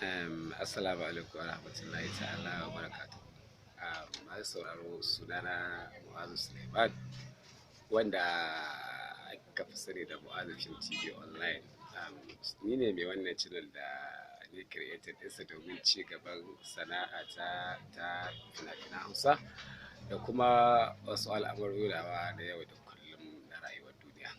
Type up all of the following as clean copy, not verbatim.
Assalamu alaikum wa rahmatullahi ta'ala wa barakatuh. Masu sauraro, sunana Mu'azu Suleiman, wanda aka fi sani da Mu'azu Film TV Online. Ni ne mai wannan channel da ni created ɗinsa domin ci gaban sana'a ta fina-finan Hausa da kuma wasu al'amurora na yau da kullum na rayuwar duniya.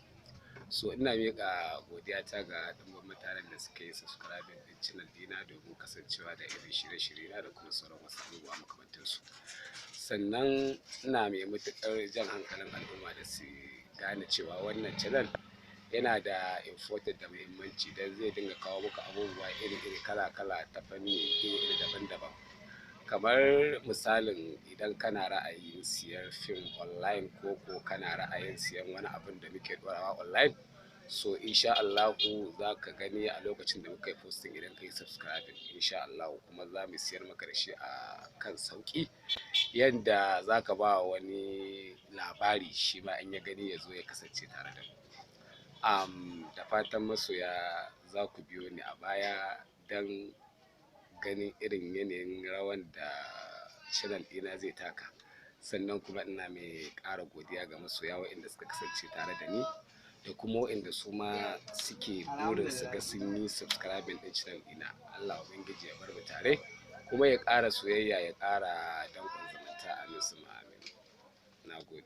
So ina miƙa godiyata ga ɗumbin mutanen da suka yi subscribing ɗin channel ɗina domin kasancewa da irin shirye-shiryena da kuma sauran wasu abubuwa makamantansu. Sannan ina mai matuƙar jan hankalin al'umma da su gane cewa wannan channel yana da important da muhimmanci, don zai dinga kawo muku abubuwa iri-iri, kala-kala, ta fanni iri-iri, daban-daban. Kamar misalin, idan kana ra'ayin siyan fim online ko kana ra'ayin siyan wani abun da muke ɗorawa online, so insha Allahu za ka gani a lokacin da muka yi posting idan ka yi subscribing, insha Allahu kuma za mu siyar maka da shi a kan sauƙi, yanda za ka ba wani labari, shi ma in ya gani ya zo ya kasance tare da mu. Da fatan masoya za ku biyo ni a baya don ganin irin yanayin rawan da channel ɗina zai taka. Sannan kuma ina mai ƙara godiya ga masoya waɗanda suka kasance tare da ni da kuma waɗanda su ma suke burin su ga sun yi subscribing ɗin channel ɗina. Allah Ubangiji ya bar mu tare kuma ya ƙara soyayya, ya ƙara danƙon zumunta. Amin summa amin. Na gode.